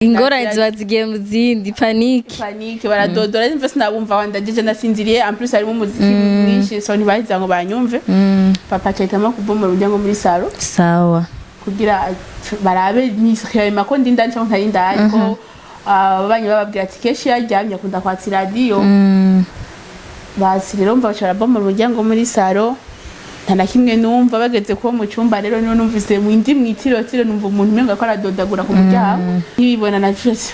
Ingorane ziba zigiye mu zindi, panique. Panique, baradodora, nimva sinabumva, wandagije ndasinziriye. En plus harimo umuziki mwinshi, so ntibaheza ngo banyumve. Papa acahitamo kubomora umuryango muri salon kugira barabe nihema ko ndi indani cyangwa ntari indani, ko ababanyi bababwira ati kenshi iyo aryamye akunda kwatsa iradiyo. Basi rero mva baca barabomora umuryango muri salon, nta na kimwe numva. Bageze kuba mu cyumba rero, niho numvise mu indi mw'itirotiro, numva umuntu umenga ko aradodagura ku muryango, nkibibona na cyose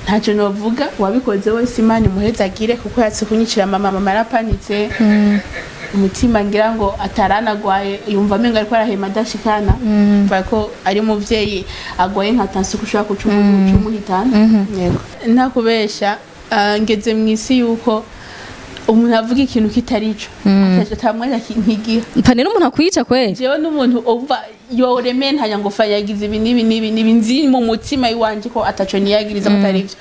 ntacyo novuga. Uwabikoze wese, Imana imuhezagire, kuko yatse kunyicira mama. Mama yarapanitse umutima, ngira ngo ataranagwaye, yumva amenga ariko arahema adashikana. Mva ko ari umuvyeyi agwaye nka tension, ko ushobora kuca umuhitana. Yego, ntakubesha, ngeze mu isi yuko umuntu avuga ikintu kitari ico ata mwanya nkigira. Pane n'umuntu akwica kweli. Jewe n'umuntu umva yoremeye ntanya ngo fa yagize ibi n'ibi n'ibi n'ibi, nzi mu mutima iwanje ko ataco niyagiriza ko atari ivyo.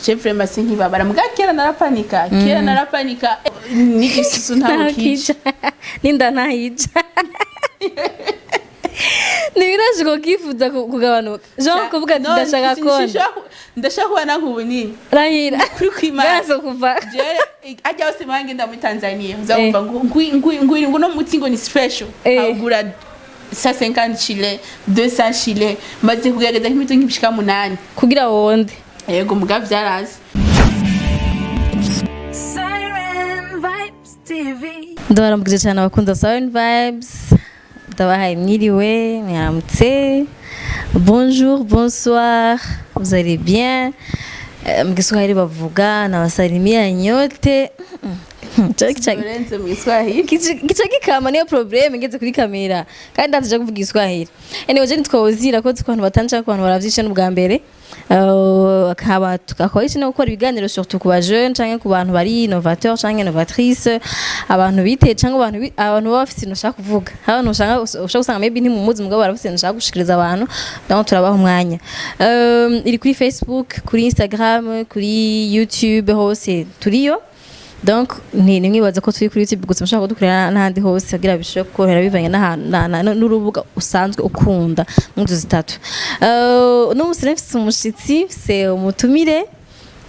Je vraiment sinkibabara, muga kera narapanika, kera narapanika n'igisusu ntaho kica. N'inda ntahija, ntibirashika ukifuza kugabanuka, Jean, kuvuga ati ndashaka konda? Ndashaka kuba nanka ubunini. Rahira. Kuri kwimana. Bwazo kuva. Jewe ajya hose ngenda muri Tanzania, uzabumva ngo ngwi ngo no mutsi ngo ni special, awugura 150 shile, 200 shile, maze kugerageza nk'imiti nk'ibishika 8 kugira wonde. Yego, muga vyarazi. Siren Vibes TV. Ndabaramukije cyane abakunda Siren Vibes, ndabahaye mwiriwe, mwaramutse, bonjour, bonsoir, vous allez bien? Mu Giswahili bavuga nawasalimia nyote. Urenze mu Giswahili. Kica gikama, niyo problème ngeze kuri kamera kandi ndaje kuvuga Igiswahili. Anyway, je nitwa Ozira ko ku bantu batanshaka, ku bantu baravyishe n'ubwa mbere. Akaba tukakora iki no gukora ibiganiro surtout ku ba jeune canke ku bantu bari innovateur canke innovatrice, abantu biteye canke abantu baba bafite ikintu bashaka kuvuga. Hari abantu ushaka gusanga maybe ntimumuzi, mugabo barafite ikintu bashaka gushikiriza abantu, donc turabaha umwanya. Iri kuri Facebook, kuri Instagram, kuri YouTube, hose turiyo. Donc ntimwibaza ko turi kuri YouTube gusa, mushobora kudukorera n'ahandi hose kugira bishobore kukorohera bivanye n'ahantu n'urubuga usanzwe ukunda mu nzu zitatu. Uno munsi rero mfise umushitsi, mfise umutumire,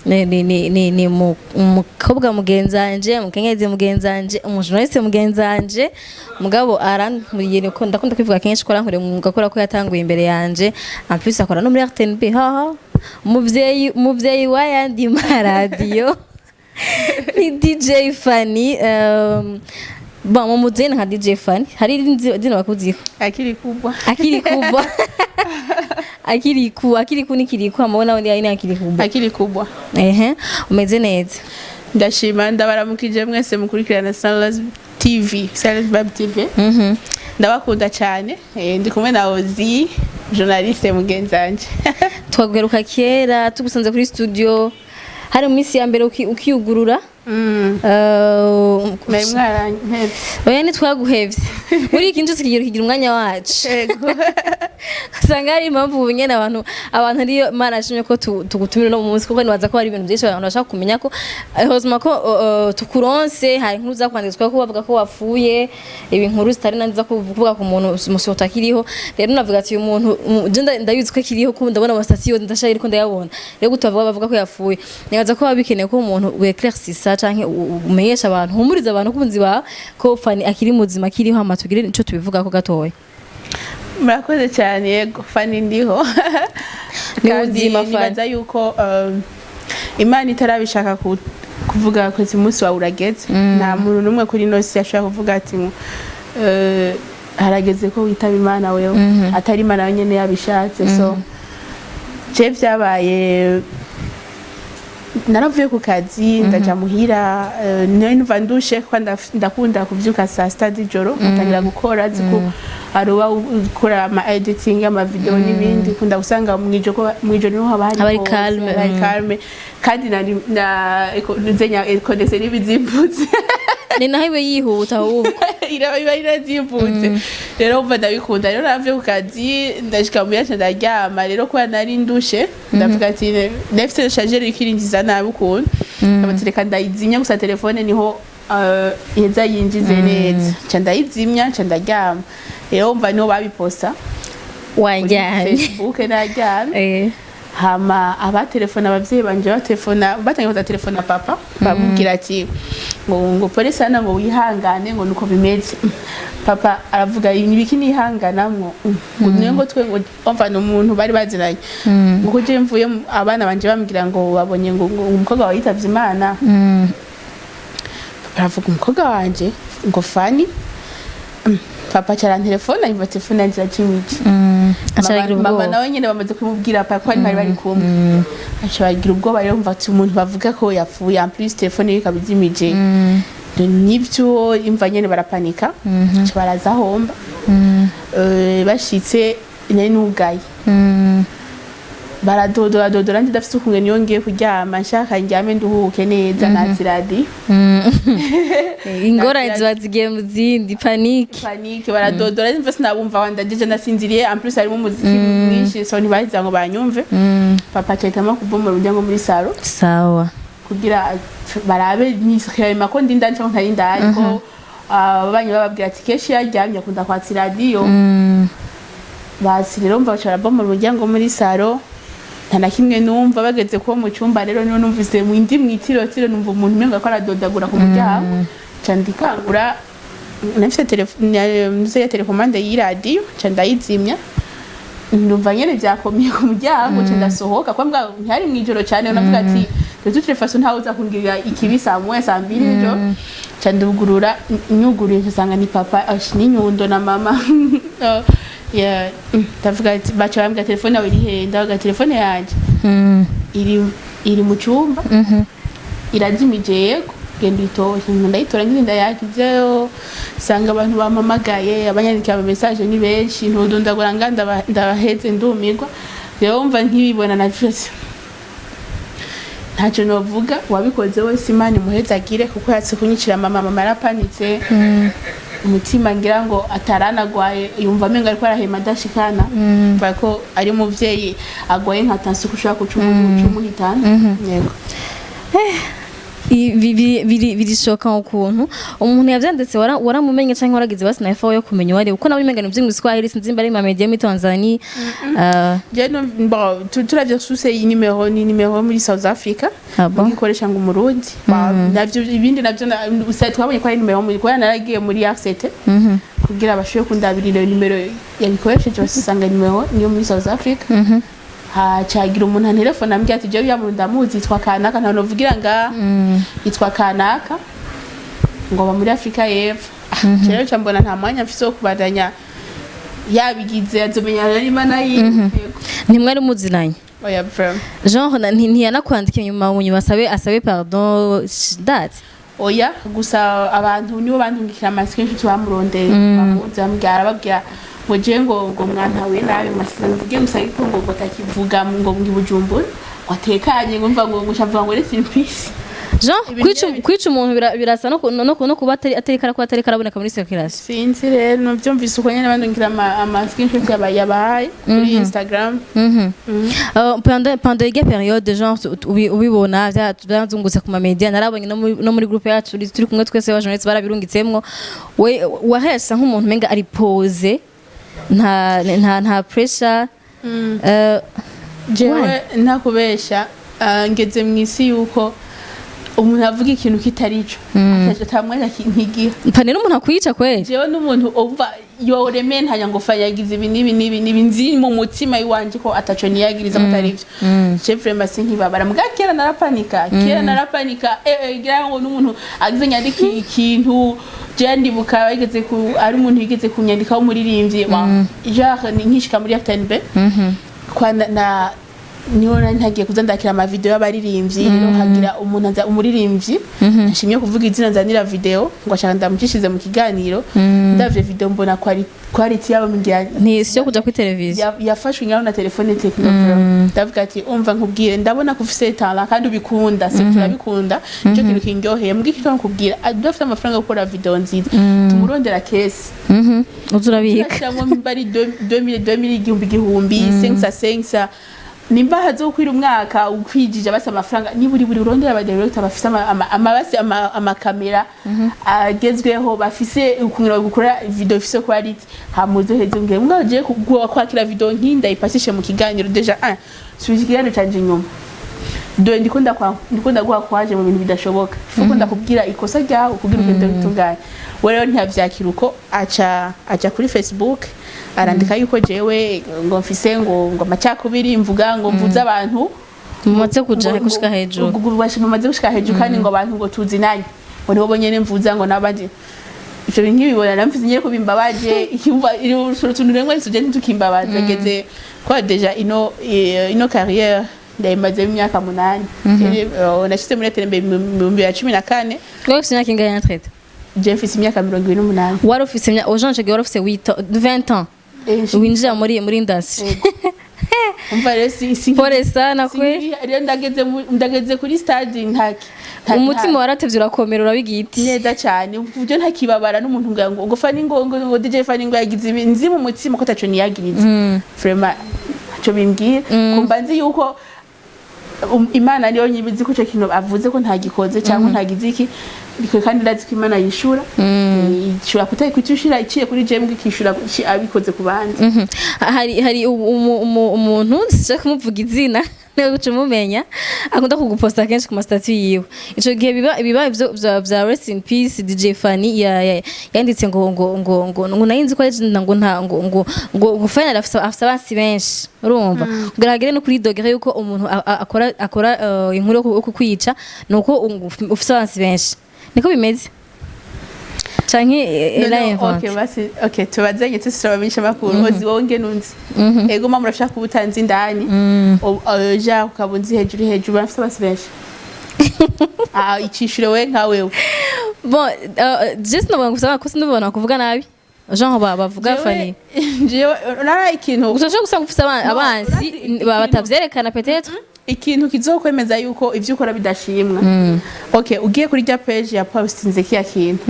ni umukobwa mugenzanje, umukenyezi mugenzanje, umujournaliste mugenzanje, mugabo arankuriye, niko ndakunda kwivuga kenshi ko arankuriye mu mwuga, kubera ko yatanguye imbere yanje. En plus akora no muri RTNB, haha umuvyeyi w'ayandi maradiyo, ni DJ Fanny. Bon, mu muzeni nka DJ Fanny, hari irindi zina bakuziho? Akili kubwa. Akili kubwa, akili ku akili ku ni kiriku amabona wundi ari akili kubwa. Akili kubwa. Ehe, umeze neza? Ndashima, ndabaramukije mwese mukurikirana Sunrise TV, Sunrise Vibe TV. Ndabakunda cyane. Ndi kumwe na Ozi, journaliste mugenzanje. Twagaruka kera tugusanze kuri studio, hari mu minsi ya mbere ukiyugurura. Mwari mwarampevye. Oya, ntitwaguhevye, muri iki cyose kigira umwanya wacu. Usanga hari impamvu ubu nyene abantu ariyo Imana yashimye ko tugutumira uno munsi, kuko nibaza ko hari ibintu byinshi abantu bashaka kumenya ko hozima ko tukuronse. Hari inkuru zakwanditswe ko bavuga ko wapfuye, ibi nkuru zitari na nziza kuvuga ku muntu musi utakiriho. Rero navuga ati uyu muntu je ndabizi ko akiriho, ko ndabona amasitasiyo ndashaka ariko ndayabona. Rero gute bavuga ko yapfuye? Nibaza ko baba bikeneye ko umuntu weclaircissa canke umenyesha abantu, humuriza abantu kunzi bawe ko Fanny akiri muzima, akiriho, hama tugire ico tubivugako gatoya. Murakoze cyane. Yego, Fanny ndiho. Ni Kandi muzima, Fanny. nibaza yuko Imana itarabishaka kuvuga ko umunsi wawe urageze, nta muntu n'umwe kuri ino si ashobora kuvuga ati ngo, harageze ko witaba Imana wewe, atari Imana yonyene yabishatse. So je vyabaye, naravuye ku kazi ndaja muhira, niyo numva ndushe kuko ndakunda kuvyuka saa 6 z'ijoro nkatangira gukora, azi ko hari uba ukora ama editing, ama video n'ibindi, kunda gusanga mwijoro niho haba hari Haba hari pause, calme, haba hari calme, kandi nari na nzenya connexion n'ibizimbutse. Ni naho ibe yihuta ahubwo. Iba irazimbutse. Rero umva ndabikunda. Rero navuye ku kazi ndashika muhira, nca ndaryama. Rero kubera nari ndushe, ndavuga ati nafise chargeur iriko irinjiza nabi ukuntu, ndavuga ati reka ndayizimya gusa telefone, niho iheza yinjize neza. Nca ndayizimya, nca ndaryama. Rero umva niho babiposta. Kuri Waryamye. Facebook naryamye. Hama abatelefona abavyeyi banje, batelefona, batangiye kuza telefona papa, bamubwira ati ngo pole sana, ngo wihangane, ngo nuko bimeze. Papa aravuga: "Ibiki nihanganamwo?" Ngo niyo ngo twe ngo umva ni umuntu bari baziranye, ngo ko je mvuye abana banje bambwira ngo babonye ngo umukobwa wawe yitavye Imana. Papa aravuga: "Umukobwa wanje?" Ngo Fani. Papa cara telefone, yumva telefone yanje irajimije. Aca aragira Mama ubwoba. Nawe nyene bamaze kumubwira papa ko bari kumwe, aca bagira ubwoba rero. Umva ati umuntu bavuga ko yapfuye, en plus telefone ye ikaba izimije, nivyo imva nyene, barapanika, aca baraza homba. Bashitse nari nugaye, baradodora dodora, ndi ndafise ukunge niyo ngiye kuryama, nshaka ndyame nduhuke neza, natsi radiyo. Ingorane ziba zigiye mu zindi, panique. Panique, baradodora, mva sinabumva, wandagije ndasinziriye, en plus harimo umuziki mwinshi, so ntibaheza ngo banyumve. Papa acahitamo kubomora umuryango muri salon kugira barabe nisirema ko ndi ndani cyangwa ntari ndani, ko ababanyi bababwira ati kenshi iyo aryamye akunda kwatsa iradiyo. Basi rero mva baca barabomora umuryango muri salon, nta na kimwe numva. Bageze kuba mu cyumba rero, niho numvise mu indi mwitirotiro, numva umuntu umenga ko aradodagura ku muryango, nca ndikangura. Nafise telefone ya télécommande y'iradiyo, nca ndayizimya. Ndumva nyene vyakomeye ku muryango, nca ndasohoka, kwa mbwa ntihari mw'ijoro cane. Navuga ati de toute façon ntawe uza kungirira ikibi saa 1, saa 2 ejo. Nca ndugurura, nyuguruye nsanga ni papa n'inyundo na mama. Oh, yeah. Ndavuga ati, baca bambwira: "Telefone yawe iri hehe?" Ndavuga: "Telefone yanje iri mu cyumba, irazimije." "Yego, genda uyitore." Ndayitora ngende ndayakizeyo, sanga abantu bampamagaye, abanyandikira ama message ni benshi, ntudundagura nga ndabaheze, ndumirwa rero. Wumva nkibibona na vyose ntacyo novuga. Uwabikoze wese Imana imuhezagire, kuko yatse kunyicira mama. Mama yarapanitse umutima, ngira ngo ataranagwaye, yumva amenga ariko arahema adashikana. Mva ko ari umuvyeyi agwaye nka tension, ko ushobora kuca umuhitana. Yego. Birishoka ukuntu umuntu yavyanditse. Waramumenye canke waragize basi na effort yo kumenya uwari? Kuko nawe umenga ni mu Kiswahili, sinzi nimba ari ma media muri Tanzania. Je no, bon, turavye suse iyi nimero, ni nimero muri South Africa. Ah bon? Ugikoresha ngo umurundi. Ba, navyo ibindi navyo twabonye ko ari nimero muri, kubera naragiye muri RCT kugira bashobore kundabirira iyo nimero yabikoresheje, basanga nimero niyo muri South Africa. Hacagira umuntu antelefona ambwira ati: "Jewe ya muntu ndamuzi, yitwa kanaka, nta novugira nga yitwa kanaka, ngo aba muri Afrika y'Epfo." Rero nca mbona nta mwanya mfise wo kubandanya, yabigize azomenya n'Imana yiwe. Yego. Ntimwari muzinanye? Oya, vraiment. Genre ntiyanakwandikiye nyuma mu nyuma asabe pardon date? Oya, gusa abantu nibo bandungikira ama screenshot, bamurondeye, bamuzi, bamubwira, arababwira ngo je ngo mwantahuye nabi, masize mvuge gusa, ariko ngo takivuga ngo Bujumbura, ngo atekanye, ngo mva ngo shavuga ngo rest in peace. Genre Ibintu kwica nyene kwica umuntu birasa no kuba atari karaboneka muri circulation. Sinzi rero, navyumvise uko nyene, bandungikira ama screenshot yabahaye kuri Instagram. Pendant iyo période, genre ubibona vyarazungutse ku ma media, narabonye no muri groupe yacu turi kumwe twese ba journaliste barabirungitsemwo. We wahesa nk'umuntu umenga ari posé, nta pressure. Jewe ntakubesha, ngeze mu isi yuko umuntu avuga ikintu kitari ico ata mwanya nkigira. Pane n'umuntu akwica kweli. Jewe n'umuntu umva yoremeye ntanya ngo fa yagize ibi n'ibi n'ibi n'ibi, nzi mu mutima iwanje ko ataco niyagiriza ko atari ivyo. Je vraiment sinkibabara, muga kera narapanika, kera narapanika. Ngira ngo n'umuntu agize nyandika ikintu, je ndibuka yigeze ku ari umuntu yigeze kunyandikaho, umuririmbyi wa genre ni nkishika muri FTNB kwa na niho nari ntagiye kuza ndakira ama video y'abaririmbyi. Rero hagira umuntu aza, umuririmbyi nshimye kuvuga izina, nzanira video ngo ashaka ndamucishize mu kiganiro. Ndavye video mbona quality yabo, ngira Nti si yo kuja kuri televiziyo. Yafashwe nyaho na telefone Tecno. Ndavuga ati: "Umva nkubwire, ndabona ko ufise talent kandi ubikunda, si turabikunda, nicyo kintu kindyoheye. Mbwira icyo nkubwira, adafite amafaranga yo gukora video nziza, tumurondera kesi." Uza urabika. Turashyiramo bari 2000 2000, igihumbi igihumbi, 500 500. Nimba hazokwira umwaka ukwijije basa amafaranga, niba uri buri urondera aba director bafise amabasi, amakamera agezweho, bafise ukuntu gukora video ifise quality, hamuzoheze nge mbwa je kwakira video nkinda ipasishe mu kiganiro. Déjà un subiza ikiganiro canje inyuma dore ndiko ndaguha kwaje mu bintu bidashoboka, fuko ndakubwira ikosa ryawe kugira ugende witunganye. We rero ntiyavyakira uko, aca aja kuri Facebook arandika yuko jewe ngo mfise ngo amacakubiri, mvuga ngo mvuze abantu Mumaze kuja gushika hejuru. Bamaze gushika hejuru, kandi ngo abantu ngo tuzinanye, ngo nibo bonyene mvuza, ngo n'abandi. Ivyo bintu nkibibona namfise nyene ko bimbabaje, ikimva utuntu rimwe tuje ntitukimbabaza ngeze ko déjà ino carrière ndayimazemo imyaka 8. Nashize muri terembere mu 2014. Wowe ufise imyaka ingahe entre-temps? Je mfise imyaka 28. Wari ufise imyaka wari ufise 8 20 ans winjira muri industry. Umva rero si Pole sana kwe. Rero ndageze kuri stade ntaki Umutima waratevye urakomera, urabigiti. Neza cyane, ku buryo ntakibabara n'umuntu ngo Fani ngo DJ Fani ngo yagize ibi, nzi mu mutima ko taco niyagiriza. Vraiment ntaco bimbwira, kumva nzi yuko Imana niyo nyibizi ko ico kintu avuze ko ntagikoze cyangwa ntagize iki. Ariko kandi ndazi ko Imana yishura, ishura kutayikutushira iciye kuri jemwe, ikishura abikoze ku bandi. Hari umuntu sinshaka kumuvuga izina, niba guca umumenya, akunda kuguposta kenshi ku ma statut yiwe. Ico gihe biba ivyo vya rest in peace DJ Fanny, yanditse ngo nayinzi ko ari ngo nta ngo Fanny afise abansi benshi, urumva, kugira hagere no kuri degré yuko umuntu akora inkuru yo kukwica, nuko ufise abansi benshi. Niko bimeze canke No, era no, invente? Okay, basi okay, tubazanye twese turabamenyesha amakuru. Ozi wowe nge nunzi ego mama urashaka kuba utanzi indani, ja ukaba unzi hejuru hejuru, barafise abasi benshi. Ah, icishuro we nka wewe. Bon, juste novuga gusa ko sinubona kuvuga nabi, genre bavuga Fanny. Jewe nara ikintu Gusa ushobora gusanga ufise No, abansi urazi batavyerekana peut-être. Ikintu kizokwemeza yuko ivyo ukora bidashimwa, okay, ugiye kuri rya page ya postinze kiya kintu,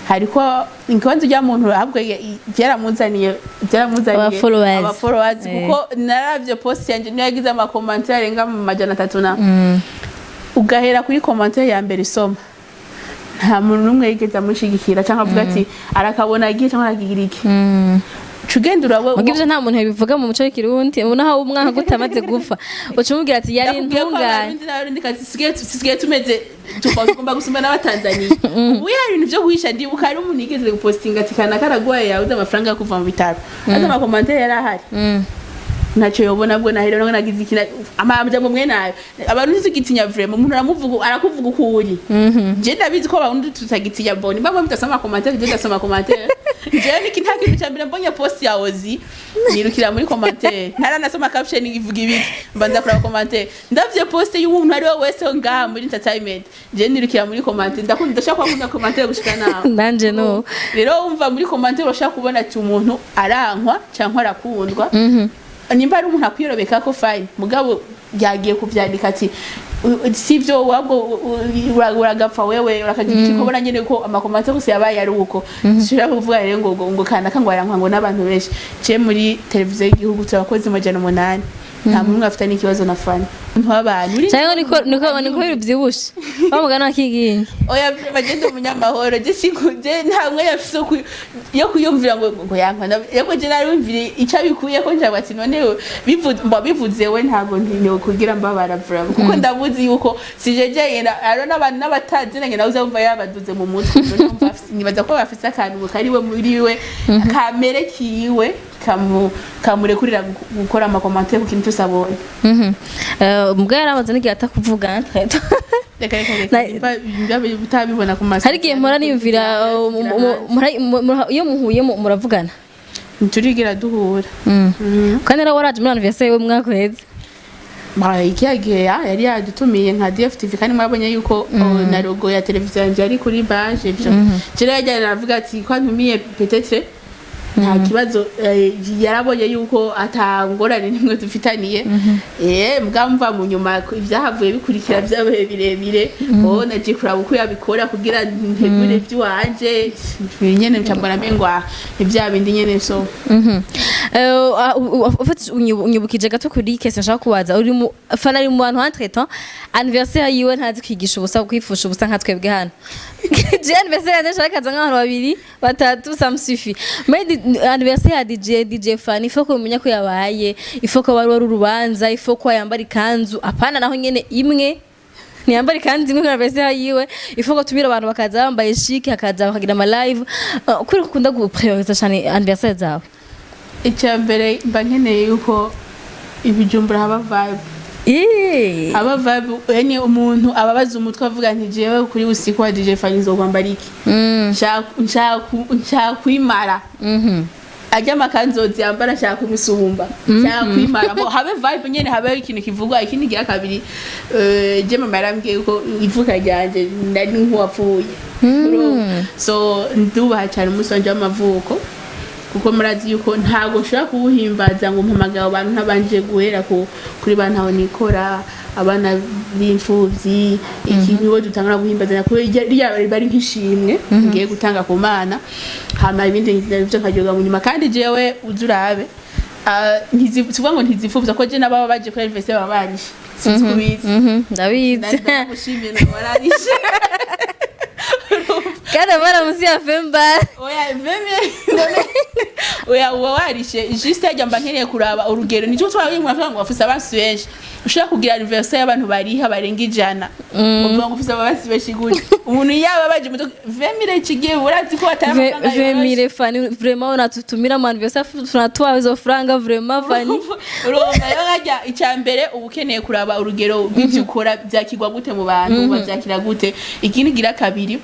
hariko ikibanza rya muntu ahubwo byaramuzaniye Aba followers. Aba followers. Kuko naravye post yanje niyo yagize ama commentaire arenga mu 300 na ugahera kuri commentaire ya mbere isoma, nta muntu n'umwe yigeze amushigikira cyangwa avuga ati arakabona agiye cyangwa arakigira iki. Ca ugenda urawe. Muga ivyo nta muntu yabivuga mu muco w'ikirundi. Ubona aho umwana gute amaze gupfa uca umubwira ati yari Ndakubwiye ko intungane. Abarundi n'Abarundikazi dusigaye tumeze tukaba tugomba gusumba n'Abatanzaniya. Ubu hari ibintu vyo guhisha. Ndibuka hari umuntu yigeze gupostinga ati kana karagwaye, yabuze amafaranga yo kuva mu bitaro, azi ama commentaire yari ahari, ntacyo yobona bwo nahera ngo nagize iki amajambo mwe nayo. Abantu ntitugitinya vraiment, umuntu aramuvuga, arakuvuga uko uri. Je ndabizi ko abarundi tutagitinya. Boni mbamwe mutasoma commentaire, je ndasoma commentaire. Je niki nta kintu cya mbere, mbonye post ya Ozi nirukira muri commentaire, ntaranasoma caption ivuga ibiki, mbanza kuraba commentaire. Ndavye post y'umuntu ari we wese ngaha muri entertainment, je nirukira muri commentaire. Ndakunda, ndashaka kuba nkunda commentaire gushika naho. Nanje no. Rero wumva muri commentaire urashaka kubona ati umuntu arankwa cyangwa arakundwa. Nimba ari umuntu akwiyorobeka ko fine, mugabo yagiye kuvyandika ati sivyo wabwo uragapfa wewe, urakagira iki, kubona nyene ko ama commentaire gusa yabaye ari uko. Sishobora kuvuga rero ngo kanaka ngo arankwa ngo n'abantu benshi. Je muri televiziyo y'igihugu turabakozi 800, nta muntu umwe afite n'ikibazo na Fani w'abantu. Cyangwa niko bivyibushe bamugana akigingi. Oya, bagende umunyamahoro. Je sinkunje, nta mwanya afise yo kuyumvira ngo yankwa. Yego, je narumvire icyo abikuye ko njaga ati none mba bivuze we ntabwo ntinewe kugira mbabara vraiment, kuko ndamuzi yuko sije jye aro n'abantu n'abatazinanye nawe uzumva yabaduze mu mutwe. None umva nibaza ko bafise akantu kari we muri we kamere kiwe kamurekurira gukora ama commentaire ku kintu cyose abonye. Mbwa yaramaze n'igihe atakuvuga. Reka reka reka, nimba utabibona ku maso. Hari igihe mpora niyumvira iyo muhuye muravugana? Ntiturigira duhura. Kandi rero waraje muri anniversaire we mwaka uheze. Ikiya gihe yari yadutumiye nka DFTV, kandi mwabonye yuko na logo ya televiziyo yanje yari kuri page. Ivyo je rero yajyana aravuga ati ko antumiye peut-être. Nta kibazo, yarabonye yuko atangorane nimwe dufitaniye. Mbwa mva mu nyuma ibyahavuye bikurikira byabaye birebire. Oh, nagiye kuraba uko yabikora kugira ntegure iby'iwanje nyene, nca mbona mengwa ni bya bindi nyene, so. En fait, unyibukije gato kuri question nshaka kubaza. Uri mu Fanny, ari mu bantu entre temps anniversaire yiwe ntazi kwigisha ubusa, kwifusha ubusa nka twebwe hano. Je anniversaire yanje nshaka kaza nk'abantu babiri batatu, ça me suffit. Mais anniversaire ya DJ Fanny, il faut ko umenya ko yabaye, il faut ko wari urubanza, il faut ko yambara ikanzu, apana naho nyene imwe, ntiyambara ikanzu imwe kuri anniversaire yiwe, il faut ko tumira abantu bakaza bambaye chic, hakaza bakagira ama live. Kuri ukunda guprioriza cyane anniversaire zawe? Icya mbere, mba nkeneye yuko ibijumbura haba vibe. Haba vibe, yani umuntu ababaza umutwe avuga nti: "Jewe kuri usiku wa DJ Fanny nzokwambara iki?" Nshaka kwimara ajya amakanzu yambara, nshaka kumusumba, nshaka kwimara. Bo, habe vibe nyene, habe ikintu kivugwa. Ikindi gira kabiri, je mama yarambwiye ko ivuka ryanje nari nk'uwapfuye. Urumva? So ndubaha cyane umunsi wanje w'amavuko, kuko murazi yuko ntabwo nshobora kuwuhimbaza ngo mpamagare abo bantu ntabanje guhera kuri ba ntaho nikora, abana b'imfuvyi. Iki niwe dutangura guhimbaza, kuko rya riba ari nk'ishimwe ngiye gutanga ku Mana, hama ibindi navyo nkaryoga mu nyuma. Kandi jewe uze urabe, tuvuga ngo ntizipfuvya, ko je n'ababa baje kuri anniversaire baba barishe, sinzi kubizi. Ndabizi. Ndagushimiye, nawe wararishe. Kandi abana munsi ya femba. Oya, veme none oya, uba warishe. Juste hajya mba nkeneye kuraba urugero, nicyo twabonye mu mafaranga ngo bafise abansi benshi. Ushobora kugira anniversaire y'abantu bariha barenga 100, uvuga ngo ufise abansi benshi gute? Umuntu yaba baje mu 20 mille kigiye, urazi ko atari amafaranga yoroshe. 20 mille, Fanny, vraiment unatutumira mu anniversaire, tunatoa hizo franga, vraiment, Fanny. Urumva rero, hajya icya mbere uba ukeneye kuraba urugero rw'ibyo ukora byakirwa gute mu bantu, babyakira gute. Ikindi gira kabiri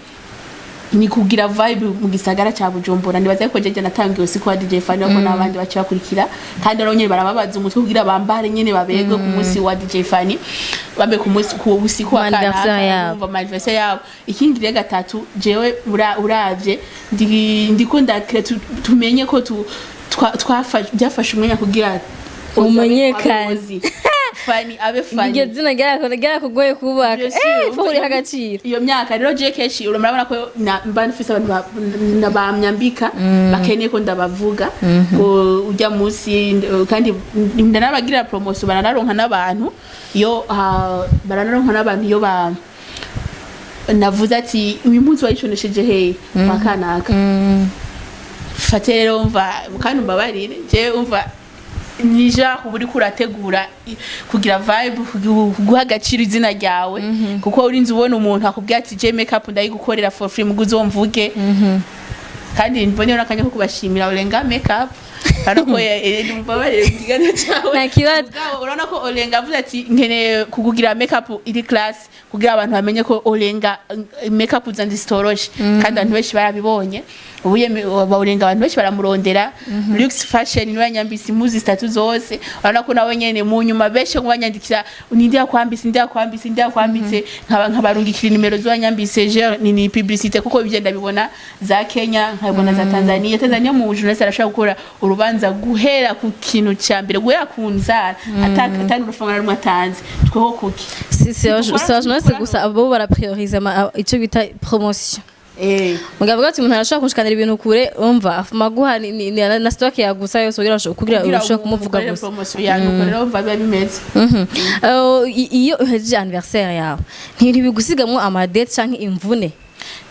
ni kugira vibe mu gisagara ca Bujumbura. Nibaza ko jeje natangiye usiku wa DJ Fanny, ko n'abandi baca bakurikira, kandi rero nyene barababaza umutwe kugira bambare nyene babegwe ku munsi wa DJ Fanny, bambe ku munsi ku usiku wa Anniversaire kanaka. yabo. Urumva, anniversaire yabo. Ikindi rero gatatu, jewe uravye ndiko ndakre tumenye ko tu byafashe umwanya kugira Umenyekane. Ozi Fanny abe Fanny. Iryo zina ryarakugoye kubaka. Bien sûr. Faut uriha agaciro. Iyo myaka rero, je kenshi urabona ko mba mfise abantu bamyambika bakeneye ko ndabavuga ko ujya munsi, kandi ndanabagira promotion, baranaronka n'abantu iyo baranaronka n'abantu iyo ba navuze ati: "Uyu munsi wayiconesheje hehe kwa kanaka?" Fate rero, umva kandi umbabarire, je umva ni genre uba uriko urategura kugira vibe, guha agaciro izina ryawe, kuko urinze ubona umuntu akubwira ati: "Je makeup ndayigukorera for free, muguzi wo mvuge." Kandi mbone n'akanya ko kubashimira Olenga Makeup, urabona ko mumbabarire mu kiganiro cyawe. Nta kibazo. Mugabo urabona ko Olenga avuze ati: "Nkeneye kukugira makeup iri class kugira abantu bamenye ko Olenga makeup zanje zitoroshe." Kandi abantu benshi barabibonye ubu Olenga abantu benshi baramurondera. Lux Fashion niwe yanyambise impuzu zitatu zose. Urabona ko nawe nyene mu nyuma benshi ngo banyandikira: "Ninde yakwambise? Ninde yakwambise? Ninde yakwambitse?" Nkaba nkabarungikira nimero z'uwanyambise. Je ni publicité, kuko ibyo ndabibona za Kenya, nkabibona za Tanzania. Tanzania mu journaliste arashobora gukora urubanza guhera ku kintu cya mbere, guhera ku nzara, atari urufaranga rumwe atanze. Tweho kuki? Si journaliste gusa, abo baraprioriza icyo bita promotion. Mugabo ati umuntu arashobora kunshikanira ibintu kure, umva afuma guha na stock yagusa yose kugira urusheho kumuvuga gusa gusa. Promotion ya nuko rero biba bimeze. Iyo uhejeje anniversaire yawe, ntibigusigamwo amadettes canke imvune?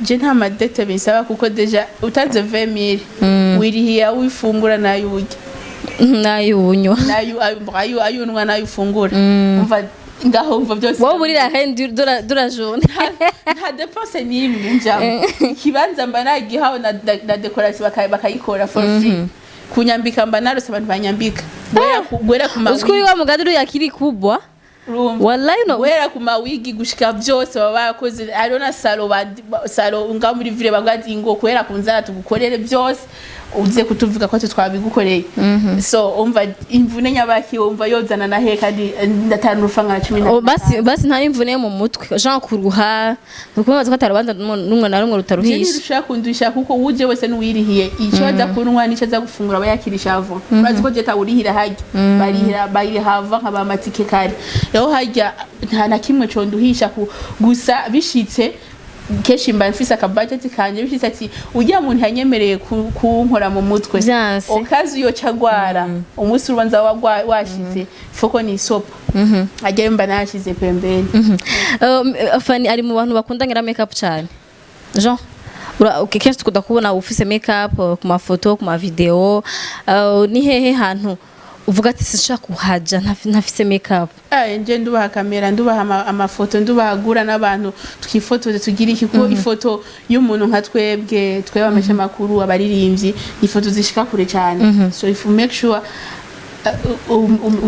Je nta madettes binsaba, kuko déjà utanze 20 000 wirihiye wifungura nayo urya. Nayo unywa. Nayo ayo ayo unywa nayo ufungura. Umva ngaho, umva byose. Wowe uri la reine de la journée. Nta dépense n'imwe njamo. Ikibanza mba nagihawe na décoration, bakayikora for free. Kunyambika mba narose abantu banyambika guhera ku Uzi kuri mawigi. wa mugambi uri akili kubwa. Urumva? Wallahi no. Guhera ku mawigi gushika byose baba bakoze. Hariho na salon, salon ngaho muri ville, bavuga ati: "Ngo guhera ku nzara tugukorere byose." Uze kutuvuga ko twabigukoreye. So umva, imvune nyabaki wumva yozana na he, kandi ndatanu urufaranga na cumi na Oh, basi basi, nta n'imvune yo mu mutwe, genre kuruha, nukubaza ko atarubanza n'umwe na rumwe rutaruhisha? Ntirushaka kundusha, kuko uje wese n'uwirihiye icyo aza kunywa n'icyo aza gufungura aba yakirisha ava. Urazi ko jeta urihira harya, barihira, barihava nkaba amatike kare. Rero harya nta na kimwe conduhisha gusa bishitse kenshi mba mfise akabudget kanje. Bishitse ati ujya muntu yanyemereye kunkora mu mutwe, Vyanse. okazi yoca agwara umunsi urubanza washitse, foko ni isopa ajyayo mba nashize pembeni. Fanny ari mu bantu bakunda ngira make up cyane, genre okay, kenshi tukunda kubona ufise make up ku mafoto, ku ma video. Ni hehe hantu uvuga ati sinshaka kuhaja ntafise make up? Aye, nje ndubaha kamera, ndubaha amafoto, ndubaha gura n'abantu twifotoze, tugira iki, kuko ifoto y'umuntu nka twebwe, twebwe amesha makuru, abaririmbyi, ifoto zishika kure cyane. So if you make sure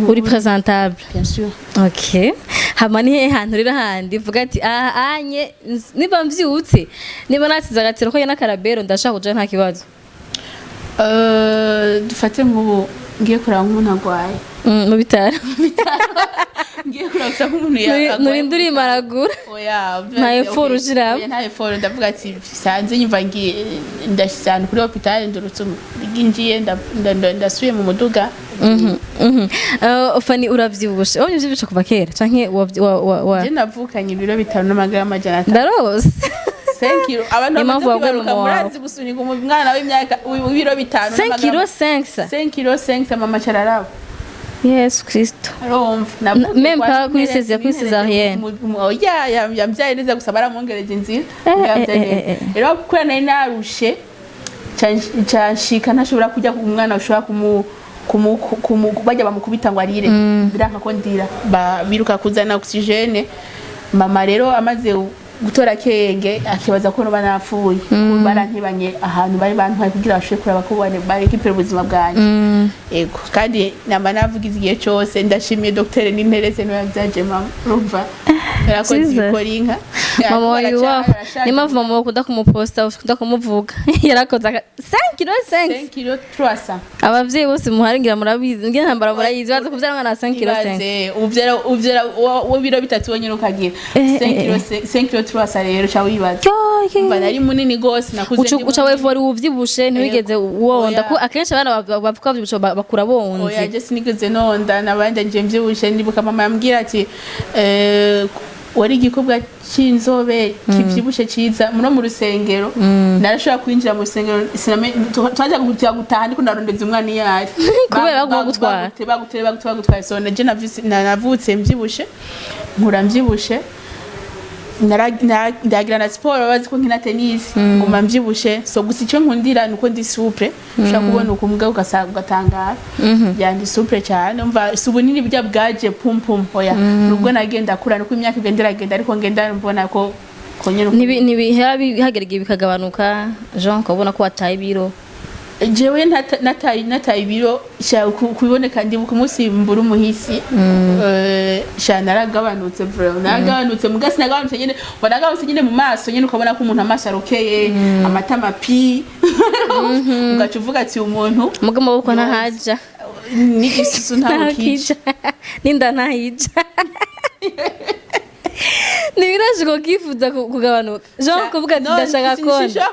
uri presentable. Bien sûr. Okay, hama ni hehe hantu rero handi uvuga ati aha anye niba mvyutse, niba natsize agatiro ko n'akarabero, ndashaka kuja nta kibazo? Dufate nk'ubu ngiye kuraba nk'umuntu agwaye. Mu bitaro. Ngiye kuraba gusa nk'umuntu agwaye. Nurinde urimaragura. Oya. Nta effort ushiramo. Oya, nta effort. Ndavuga ati sanze nyumva ngiye, ndashyize ahantu kuri hôpital, ndurutse ngiye ndasubiye mu muduga. Fanny, uravyibushe, wamye uvyibushe kuva kera canke wa Je navukanye ibiro 5 n'amagarama 500. Ndarose. 5 kilo abantu Niyo mpamvu bamaze wagura kwibaruka. umuwawe. Murazi gusunika umwana w'imyaka w'ibiro 5? 5 kilo 5? 5 kilo 5, mama cararaba. Yesu Kristo! Urumva Même pas kuri kuri césarienne. Oya, yambyaye neza, gusa baramwongereje inzira. Yambyaye neza. Rero kubera nari narushe, canshika ntashobora kurya, ku mwana ushobora kumu bajya bamukubita ngo arire, biranka ko ndira. Biruka kuzana oxygène. Mama rero amaze gutora kenge akibaza ko noba napfuye, barantibanye ahantu bari bantwaye kugira bashobore kuraba ko barekipera ubuzima bwanjye. Ego, kandi namba navugize igihe cyose, ndashimiye Dr Ninterese, niwe yabyaje mama. Urumva yarakoze Jesus. ibikora inka. Mama wawe yubaho. Niyo mpamvu mama wawe ukunda kumuposta, ukunda kumuvuga. Yarakoze 5 kilo 5. 5 kilo 300. Abavyeyi bose muhari ngira murabizi, ngira ntambara murayizi, baza kuvyara umwana wa 5 kilo 5. Ibaze uvyara w'ibiro 3 wenyine ukagira 5 kilo 5 kilo 300. Rero ca wibaza. Umva, nari munini gose, nakuze uca ndi uca munini. wewe wari uvyibushe, ntiwigeze wonda? Oya. Ko akenshi abana bavuga bavyibushe bakura Oya. bonze. Je sinigeze nonda, nabandi nje mvyibushe. Ndibuka mama yambwira ati wari igikobwa c'inzobe kivyibushe ciza muno mu rusengero. Narashobora kwinjira mu rusengero, twaja kujya gutaha ndiko ndarondeza umwana iyo ari. Kubera baguma gutwara. Baguteye, baguteye, bagutwaye. So naje navutse mvyibushe, nkura mvyibushe. Ndagira na siporo, bazi ko nkina tennis, nguma mvyibushe. So gusa icyo nkundira nuko ndi souple, ushobora kubona ukumbwa ugasanga ugatangara. Ya, ndi souple cyane. Umva, si ubunini burya bwaje pum pum, oya, nubwo nagenda kura nuko imyaka igenda iragenda, ariko ngenda mbona ko ko nyene Ntibihera hagera igihe bikagabanuka, Jean, ukabona ko wataye ibiro? Jewe nataye ibiro sha kubiboneka. Ndibuka umunsi mbura umuhisi, sha naragabanutse bro, naragabanutse. Muga sinagabanutse nyene, ngo nagabanutse nyene mu maso nyene, ukabona ko umuntu amaso arokeye, amatama pi, ugaca uvuga ati umuntu Muga amaboko ntahaja. N'igisusu ntaho kija. Ntahakija n'inda ntahija. Ntibirashika ukifuza kugabanuka, Jean, kuvuga ati No, ndashaka konda?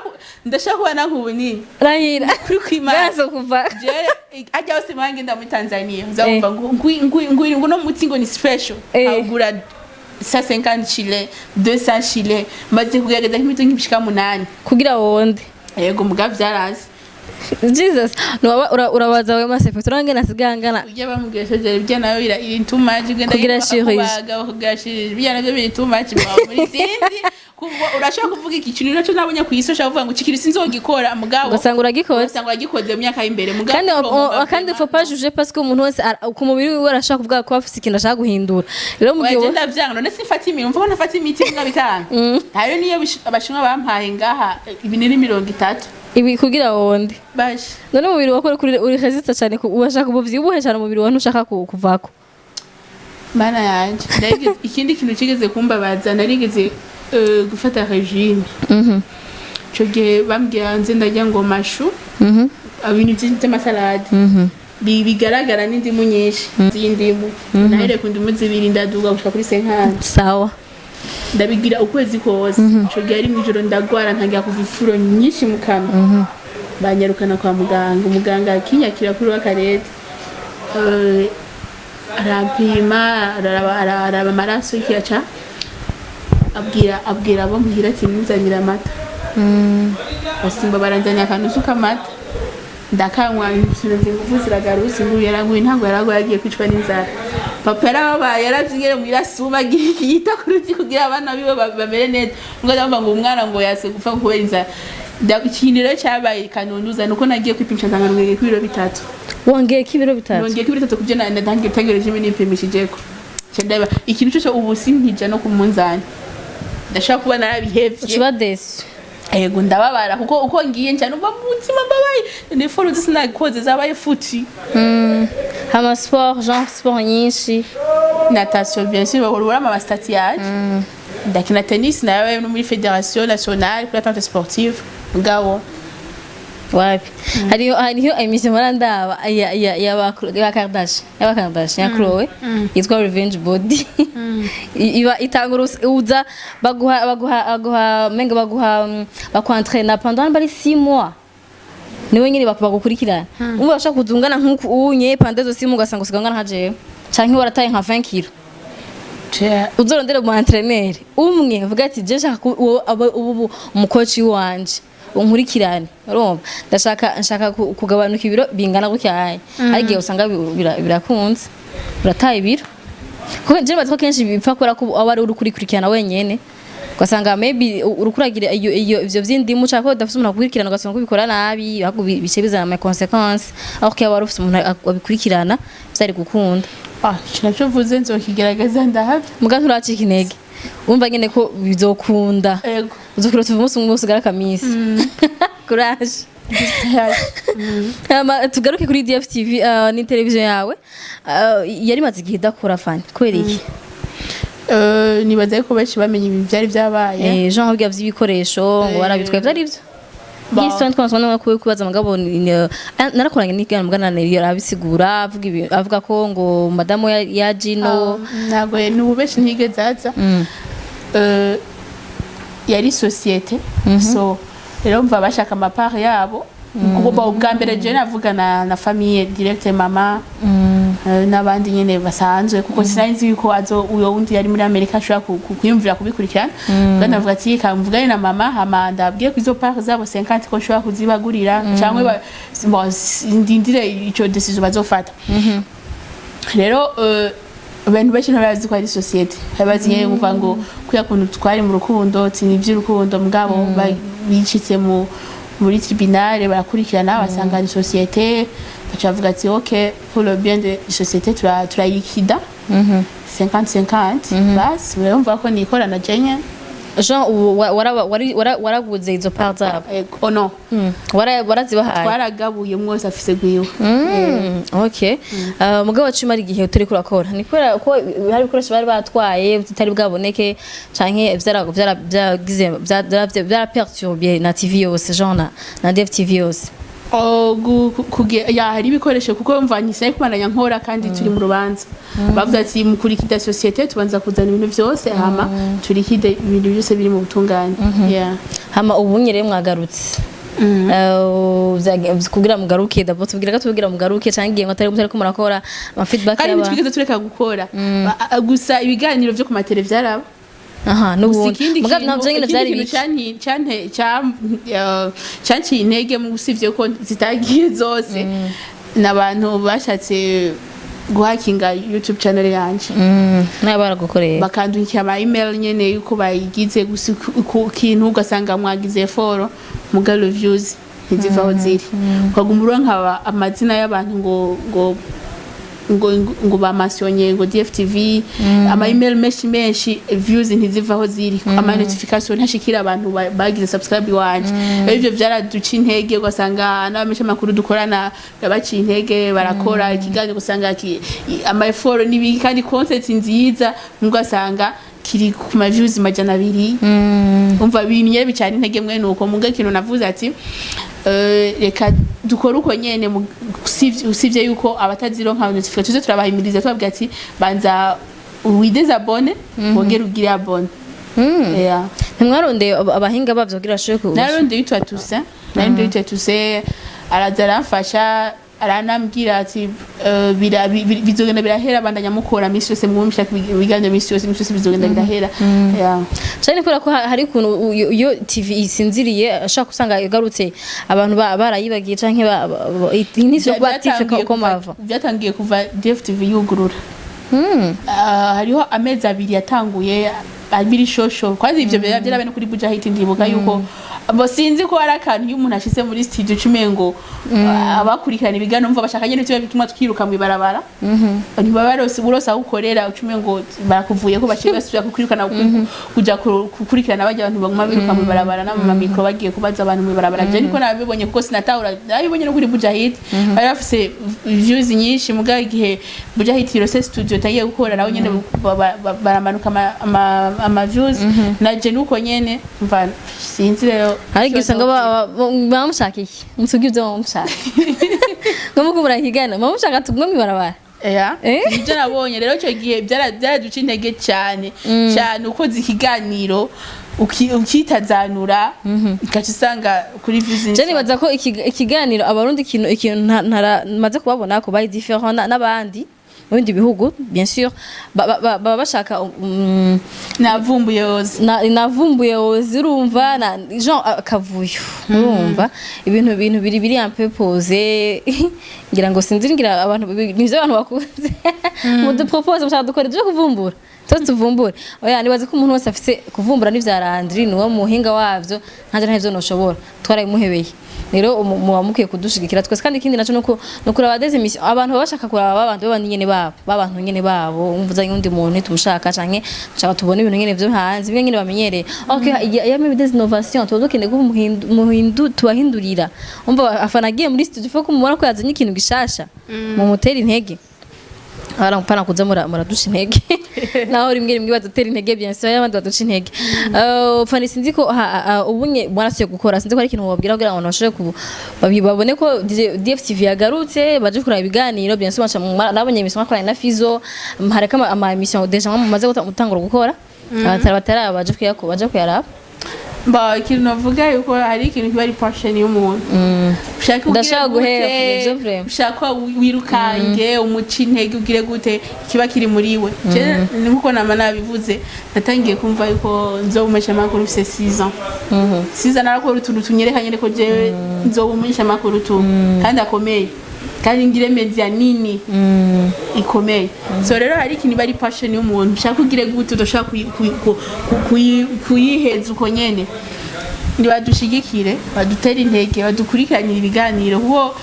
Ndashaka kubona nk'ubunini. Rahira. Kuri kwimana. Bwazo kuva. Jewe ajya hose mwangenda muri Tanzania, uzabumva ngo ngwi ngwi ngwi ngo no mutsi ngo ni special. Awugura 150 chile, 200 chile. Maze kugerageza nk'imiti nk'ibishika 8. Kugira wonde? Yego, muga vyarazi. Jesus! Urabaza we masefe turangena sigangana. Ujya bamubwira ibyo nayo bira iri too much, ugenda Kugira chirurgie. bakakubaga, bakakugira chirurgie, ibyo navyo biri too much. Mwaba muri sinzi kuva urashobora kuvuga iki kintu nacyo nabonye ku isi, ushobora kuvuga ngo iki kintu sinzogikora, mugabo ugasanga uragikoze. Ugasanga uragikoze mu myaka y'imbere, mugabo Kandi urumva kandi faut pas juger, parce que umuntu wese ku mubiri wiwe arashaka kuvuga ko afise ikintu ashaka guhindura. Rero mu gihe Oya, je ndavyanga. None simfata imiti, umva ko ntafata imiti mbwa bikanga. Hayo niyo abashinwa bampaye ngaha, ibinini 30. Ibi kugira wonde? Baje. None umubiri wawe uri resista cyane, urashaka ubuvyibuhe cyane, umubiri wawe ntushaka kuvako. Mana yanje! Ikindi kintu kigeze kumbabaza, narigeze gufata régime. Ico gihe bambwira nze ndarya ngo mashu. Ibintu vy'amasalade bigaragara n'indimu nyinshi z'indimu. Nahereye ku ndimu zibiri, ndaduga gushika kuri 50. Sawa. Ndabigira ukwezi kose. Ico gihe ari mw'ijoro, ndagwara, ntangira kuva ifuro nyinshi mu kanwa, banyarukana kwa muganga. Umuganga akinyakira kuri w'akarete, arampima, araraba amaraso, ikiyaca abwira abo muhira ati: "Munzanire amata." Basimba baranzanira akantu k'amata, ndakanywa, sinumva ingufu ziragarutse. Ngo yaraguye, ntabwo yaraguye, yagiye kwicwa n'inzara. Papa yarababaye, yaravye muhira asuma yita ku ruti kugira abana biwe bamere neza. Ngo ndamva ngo umwana ngo yase gupfa kubera inzara. Ikintu rero cyabaye kanunduza nuko nagiye kwipimisha, nsanga nongeye ku ibiro 3. Wongeye ko ibiro 3? Nongeye ku ibiro 3 kubyo natangiye gutegereje nipimishijeko. Nca ndaba ikintu cyose, ubu sinkija no ku munzani, ndashaka kuba narabihevye. Ucuba desu. Ego, ndababara kuko uko ngiye nca numva mu mutima mbabaye, n'effort sinakoze zabaye futi. Hama sport, genre sport nyinshi? Natation, bien sûr, bahora urama ama statuts yanje. Ndakina tennis, nawe no muri fédération nationale pour l'atteinte sportive, mugabo Wapi, hariho émission mpora ndaba ya ba Kardashian, ya Khloe, yitwa Revenge Body. Iba itanga uza baguha menga baguha bakwentraîna pendant bari 6 mois, niwe nyine bagukurikirana. Umva, bashaka kuzungana nk'uku unye pendant izo 6 mois, ugasanga usigaye ungana nka jewe canke warataye nka 20 kilo. Uzorondere mu entraîneur umwe uvuga ati: "Je nshaka ubu umukoci wanje unkurikirane, urumva ndashaka nshaka kugabanuka ibiro bingana gutya." Hari igihe usanga birakunze, urataye ibiro, kuko je bazi ko kenshi bipfa kubera ko aba ari uri kurikurikirana wenyene, ugasanga maybe uriko uragira iyo ivyo vy'indimu canke ko udafise umuntu agukurikirana, ugasanga kubikora nabi, ahubwo bice bizana ama conséquences, aho ko wari ufise umuntu abikurikirana vyari gukunda. Ah, ico nacyo mvuze nzokigerageza ndahavye. Muga nturacika intege, wumva nyene ko bizokunda. Ego. Uzokura tuva umunsi umwe usigara akamisi. Courage. Hama tugaruke kuri DFTV, ni televiziyo yawe, yari imaze igihe idakora, Fani, kubera iki? Nibaza yuko benshi bamenye ibi byari byabaye. Jean Hugues vy'ibikoresho ngo barabitwaye, vyari ivyo? Histoire twasoma no kubaza, mugabo narakoranye n'ikigano mugana arabisigura, avuga avuga ko ngo madamu ya Gino. Ntabwo ni ubu, benshi ntiyigeze aza. Yari société, so rero mva bashaka ama parts yabo. Kuko ubwa mbere je navuga na famille direct, mama n'abandi nyene basanzwe, kuko sinari nzi yuko azo uyo wundi yari muri Amerika ashobora kwiyumvira kubikurikirana. Kandi navuga ati: "Kamvugane na mama, hama ndabwiye ko izo parts zabo 50 ko nshobora kuzibagurira, cyangwa bon, ndindire ico décision bazofata." Rero abantu benshi ntibazi ko ari société, bazi nyene kuvuga ngo kuya kuntu twari mu rukundo, ati ni iby'urukundo, mugabo bicitse mu muri tribunal, barakurikirana basanga ni société, baca bavuga ati: "Ok, pour le bien de société turayikida 50-50." Basi urumva ko nikorana jenye. Jean ubu waraguze izo parts zabo? Ego, oh no. Warazibahaye? Twaragabuye, umwe wese afise gwiwe. Okay. Mugabo wacu imara igihe utari kurakora ni kubera ko hari ibikoresho bari batwaye bitari bwaboneke, canke vyara vyara vyagize vyara perturbé na TV yose, Jean na DFTV yose? Oh, ya, hari ibikoresho, kuko mva ntisari kubandanya nkora kandi turi mu rubanza. Bavuze ati: "Mukurikida société, tubanza kuzana ibintu vyose, hama turikide ibintu byose biri mu butungane." Yeah. Hama ubu nyere mwagarutse, kugira mugaruke, d'abord tubwira gato, tubwira mugaruke canke igihe mutari ko murakora, ama feedback Kandi y'aba ntitwigeze tureka gukora. Gusa ibiganiro vyo ku matele vyaraba. Aha. Gusa N'ubundi ikindi mugabo kintu navyo nyene ikindi vyari kintu biki? Canciye intege mu gusivye ko zitagiye zose, n'abantu bashatse guhakinga YouTube channel yanje. Nayo baragukoreye? Bakandungikira ama email nyene yuko bayigize gusa ku kintu, ugasanga mwagize effort muga reviews ntiziva aho ziri, ukaguma uronka amazina y'abantu ngo bamasonye ngo DFTV, ama email menshi menshi, views ntiziva aho ziri, ama notification ntashikira abantu bagize subscribe iwanje. Rero ivyo vyaraduca intege, ugasanga n'abamesha amakuru dukorana babaciye intege, barakora ikiganiro ugasanga ama effort n'ibiki kandi content nziza, ugasanga kiri ku ma views 200. Umva, ibintu nyene bicana intege mwe nuko. Muga ikintu navuze ati Reka dukore uko nyene, usivye yuko abatazironka notification tuze turabahimiriza, tubabwira ati banza widésabonne, wongere ugire abonné. Yeah. Ntimwarondeye abahinga bavyo kugira bashobore ku Narondeye yitwa Toussaint, narondeye yitwa Toussaint, araza aramfasha, aranambwira ati bizogenda birahera, bandanya mukora misi yose, mwumvisha ibiganiro misi yose, misi yose, bizogenda birahera. Yeah. Cyane kubera ko hari ukuntu iyo TV isinziriye ashaka usanga igarutse abantu barayibagiye canke ntisi kuba active Byatangiye uko bava. Byatangiye kuva DFTV yugurura. Hariho amezi 2 yatanguye abiri shosho kwanza, ivyo byarabaye no kuri Buja Hit. Ndibuka yuko bo sinzi ko hari akantu iyo umuntu ashitse muri studio cumengo abakurikirana ibiganiro mva bashaka nyene ivyo bituma twiruka mu ibarabara, ntibaba barose urose aho ukorera, ucumengo barakuvuye ko baciye basubira kukwirukana kuja gukurikirana bajya abantu baguma biruka mu ibarabara n'ama micro, bagiye kubaza abantu mu ibarabara. Je niko nabibonye, kuko sinatahura. Nabibonye no kuri Buja Hit, bari bafise views nyinshi, muga igihe Buja Hit irose studio tagiye gukora, nabo nyene baramanuka ama views. Na je nuko nyene mva sinzi rero. Ariko usanga bamushaka iki? Mutubwire ibyo bamushaka ngo muko murakigana, bamushaka tugume mw'ibarabara. Yeah. Eh? Nibyo nabonye rero icyo gihe, byaraduca intege cyane cyane. Ukoze ikiganiro ukitazanura, ugaca usanga kuri views Je nibaza ko ikiganiro abarundi, ikintu maze kubabona ko bari différent n'abandi mu bindi bihugu, bien sûr, baba bashaka navumbuye yose. Navumbuye wozi, urumva, na genre akavuyo, urumva, ibintu biri un peu posé. Ngira ngo sinzi, ngira abantu nivyo abantu bakunze. Mudupropose mushaka dukora ibyo kuvumbura, twese tuvumbure. Oya, nibaza ko umuntu wese afise kuvumbura n'ivya Landry, niwe muhinga wavyo, nkanje ntavyo noshobora, twarabimuhebeye. Rero muba mukwiye kudushigikira twese. Kandi ikindi naco nuko no kuraba des émissions abantu baba bashaka kuraba, babantu baba nyene babo, babantu nyene babo. Umva, uzanye undi muntu ntitumushaka, canke nshaka tubone ibintu nyene vyo hanze, bimwe nyene bamenyereye. Okay, il y a même des innovations, tuba dukeneye ko muhindu tubahindurira. Umva, afana agiye muri studio, faut ko mubona ko yazanye ikintu gishasha, mumutera intege. Ara mpana kuza muradusha intege, naho rimwe rimwe badutera intege, bien sûr, abandi baduca intege. Fani, sinzi ko ubunye mwarasuye gukora, sinzi ko ari ikintu wabwira kugira ngo abantu bashobore babone ko DFTV yagarutse, baje kuraba ibiganiro. Bien sûr, nabonye émission mwakoranye na Fizo, hareka ama émission déjà mumaze gutangura gukora, abatara batara baje kuyako, baje kuyaraba. Ba, ikintu navuga yuko hari ikintu kiba ari passion y'umuntu. Ushaka ugire Ndashaka guhera gute, ku ivyo vraiment. ushaka wirukange, umuca intege ugire gute, kiba kiri muri we. Je nkuko nama nabivuze, natangiye kumva yuko nzoba umumenyeshamakuru mfise 6 ans. 6 ans narakora utuntu tunyereka nyene ko jewe nzoba umumenyeshamakuru tu, kandi akomeye, kandi ngire media nini ikomeye. So rero hari ikintu iba ari passion y'umuntu, ushaka ugire gute, udashaka kuyiheza uko nyene. Nibadushigikire, badutere intege, badukurikiranire ibiganiro, kuko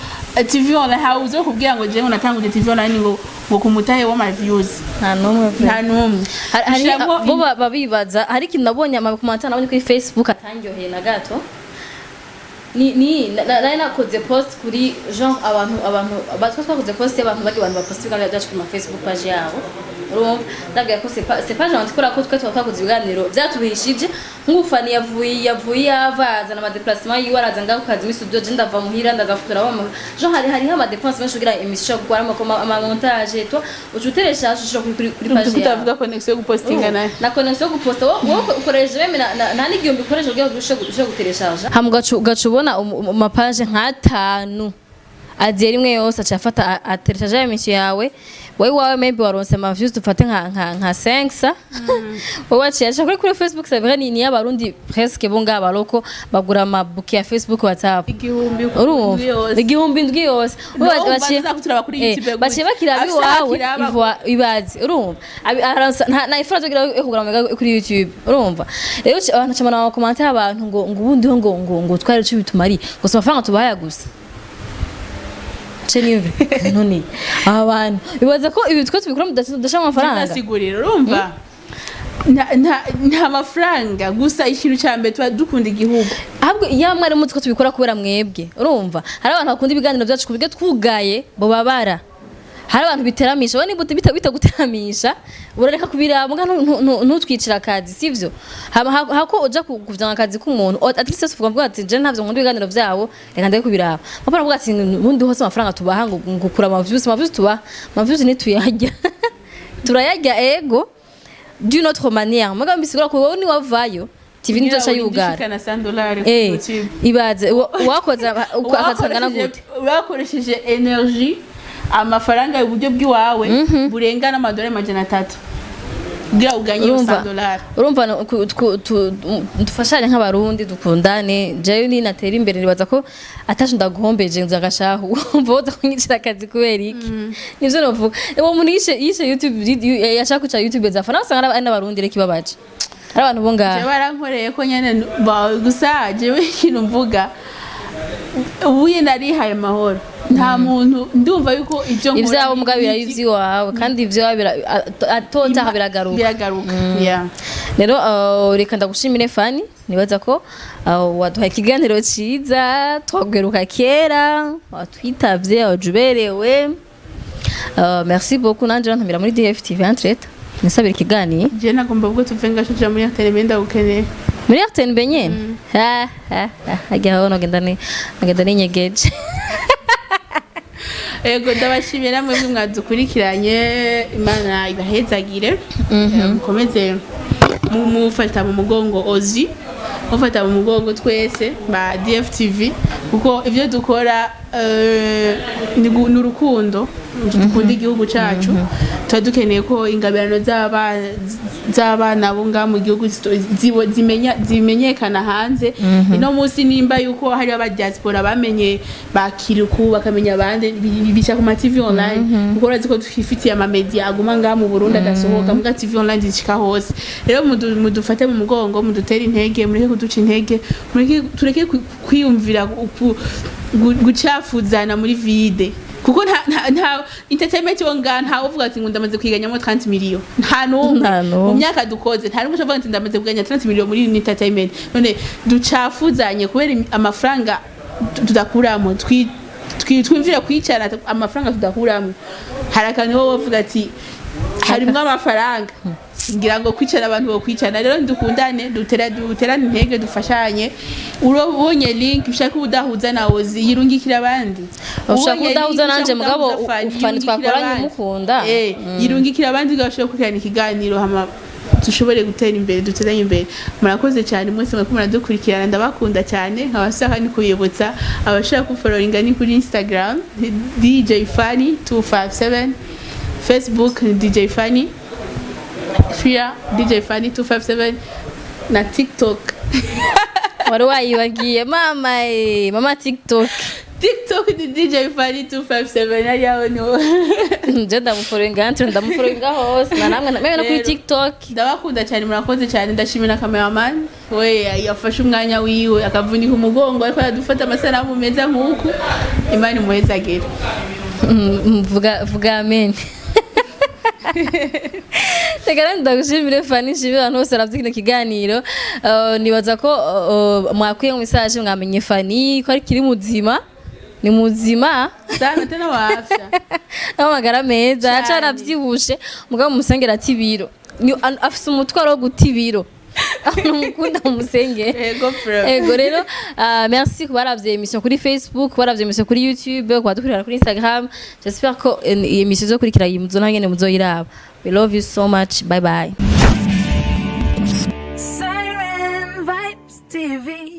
TV online hawe uzo kubwira ngo jewe natanguje TV online ngo kumutahe w'ama views. Nta n'umwe. Nta n'umwe. Hari Ushiramwo bo babibaza. Hari ikintu nabonye, amacommentaires nabonye kuri Facebook atangyoheye na gato. Ni nari nakoze post kuri genre abantu batwa twakoze post y'abantu bagiye, abantu baposta ibiganiro byacu ku ma Facebook page yabo, urumva, ndabwira ko c'est pas gentil, kubera ko twe tuba twakoze ibiganiro byatubihishije. Nk'ufani yavuye yava, azana ama déplacement yiwe, araza ngaho kazi muri studio, je ndava muhira ndagafotora wa genre hariho ama dépenses menshi kugira émission, gukora ama montage et tout, uca uteresha kuri page yawe. Kutavuga connexion yo gupostinga nayo. Na connexion yo guposta, wowe ukoresha même nta n'igihumbi ukoresha kugira ngo ushobore gutélécharger. Hama ugaca ubona amapages nk'atanu aziye rimwe yose, aca afata atélécharger émission yawe. Wowe wawe maybe waronse ama views dufate nka 500, wowe waciye aca kuri Facebook. C'est vrai, ni y'abarundi presque bo ngaba loko bagura ama bouquet ya Facebook, WhatsApp. 1000 Urumva, yose. 1000 indwi yose. No, Urumva, baza kuturaba kuri YouTube gute? Baciye bakiraba Afise iwawe. akiraba. Ibazi, urumva, nta ifura zogira yo kugura mega kuri YouTube. Urumva rero, abantu camana ama commentaires, abantu ngo ubundi ho ngo twari ico bitumari ngo si amafaranga tubahaya gusa. Ce niyumvire none aba bantu bibaza ko ibi twe tubikora mudashaka amafaranga. Ndasigurira, urumva, nta mafaranga gusa, ikintu cya mbere tuba dukunda igihugu. Ahubwo iyo mwari muzi ko tubikora kubera mwebwe. Urumva, hari abantu bakunda ibiganiro byacu ku buryo twugaye bo babara. Hari abantu biteramisha. Wowe niba bitaguteramisha, urareka kubiraba, muga ntutwicira akazi, sivyo? Hama hako uja kuvyanga akazi k'umuntu, at least uvuga ngo ati: "Je ntavyo nkunda ibiganiro vyabo, reka ndeke kubiraba." Papa aravuga ati: "Nundi hose amafaranga tubaha ngo kura ama views, ama views tubaha, ama views ntituyarya, turayarya ego d'une autre manière." Muga mbisigura ko wowe niwavayo, TV nizoca yugara. Ushikana $100 kuri YouTube. Ibaze wakoze akazi kangana gute? Wakoresheje energy, amafaranga, uburyo bw'iwawe burenga n'amadolari 300 kugira uganye iyo $100. Urumva dufashanye nk'Abarundi, dukundane. Jewe ni natera imbere, nibaza ko atacu ndaguhombeje, nza gashahu umva woza kunyicira akazi kubera iki? Nivyo novuga. Uwo muntu yishe YouTube, yashaka kuca YouTube zafana, usanga ari n'Abarundi. Reka ibabaje, ari abantu bo ngaha. Jewe barankoreye ko nyene gusa jewe ikintu mvuga, ubuye narihaye amahoro, nta muntu ndumva yuko ibyo nkora Ivyabo mugabo birari ivy'iwawe, kandi ivy'iwawe atotaha biragaruka. Biragaruka, yeah. Rero reka ndagushimire Fani, nibaza ko waduhaye ikiganiro ciza. Twaguheruka kera, watwitavye, waje uberewe. Merci beaucoup. Nanje urantumira muri DFTV entreta nisabira ikiganiro. Je nagomba ubwo tuve ngashuja muri RTNB, ndagukeneye. Muri RTNB nyene? Ha ha ha, hajya aho nogenda ni nogenda ninyegeje. Ego, ndabashimiye namwe mwadukurikiranye, Imana ibahezagire. Mukomeze mufata mu mugongo Ozi, mufata mu mugongo twese ba DFTV, kuko ivyo dukora ni urukundo dukunda igihugu cacu. Tuba dukeneye ko ingabirano z'abana bo ngaha mu gihugu zimenyekana hanze. Ino munsi nimba yuko hari aba diaspora bamenye bakiriku, bakamenya abandi, bica ku ma TV online, kuko urazi ko twifitiye ama media aguma ngaha mu Burundi adasohoka, muga TV online zishika hose. Rero mudufate mu mugongo, mudutere intege, mureke kuduca intege, mureke tureke kwiyumvira gucafuzana muri vide, kuko nta entertainment yo ngaha, nta uvuga ati ngo ndamaze kwiganyamo 30 million, nta n'umwe. Nta n'umwe. Mu myaka dukoze nta n'umwe ushobora kuvuga ati ndamaze kuganya 30 million muri entertainment. None ducafuzanye kubera amafaranga tudakuramo, twimvira kwicara amafaranga tudakuramo. Hari akantu wowe bavuga ati harimwo amafaranga, ngira ngo kwicara abantu bo kwicara. Rero dukundane, duterane intege, dufashanye. Urabonye link, ushaka udahuza na Ozi, yirungikira abandi. Ushaka Ubonye udahuza link, nanje, ushaka mugabo udahuza Fani, Fani yirungikira twakoranye abandi. umukunda. Yirungikira abandi kugira bashobore gukurikirana ikiganiro, hama dushobore gutera imbere, duteranye imbere. Murakoze cyane mwese mwariko muradukurikirana, ndabakunda cyane. Nkabashaka ni kuyibutsa abashaka kufollowinga ni kuri Instagram DJ Fanny 257, Facebook ni DJ Fanny, Twitter DJ Fanny 257 na TikTok. Wari wayibagiye mama, mama TikTok. TikTok ni DJ Fanny 257, hariya niho. Je ndamufollowinga, ntiro ndamufollowinga hose na namwe meme no kuri Rero, TikTok. Ndabakunda cyane, murakoze cyane. Ndashimira cameraman we yafashe umwanya wiwe akavunika umugongo ariko aradufata amasanamu meza nk'uku. Imana imuhezagire. Vuga vuga amen. Reka rero ndagushimire Fani, nshimire abantu bose baravye kino kiganiro. Nibaza ko mwakwiye mu message, mwamenye Fani ko ari kiri muzima, ni muzima. Sana tena wa afya. N'amagara meza. Cyane. Caravyibushe mugabo mumusengera ati ibiro. Afise umutwaro wo guta ibiro. Abantu mukunda mumusengere. Ego pro. Ego rero, merci kubaravye émission kuri Facebook, kubaravye émission kuri YouTube, kubadukurikira kuri Instagram. J'espère ko iyi émission izokurikira iyi muzo nayo nyene muzoyiraba. We love you so much. Bye bye. Siren Vibes TV.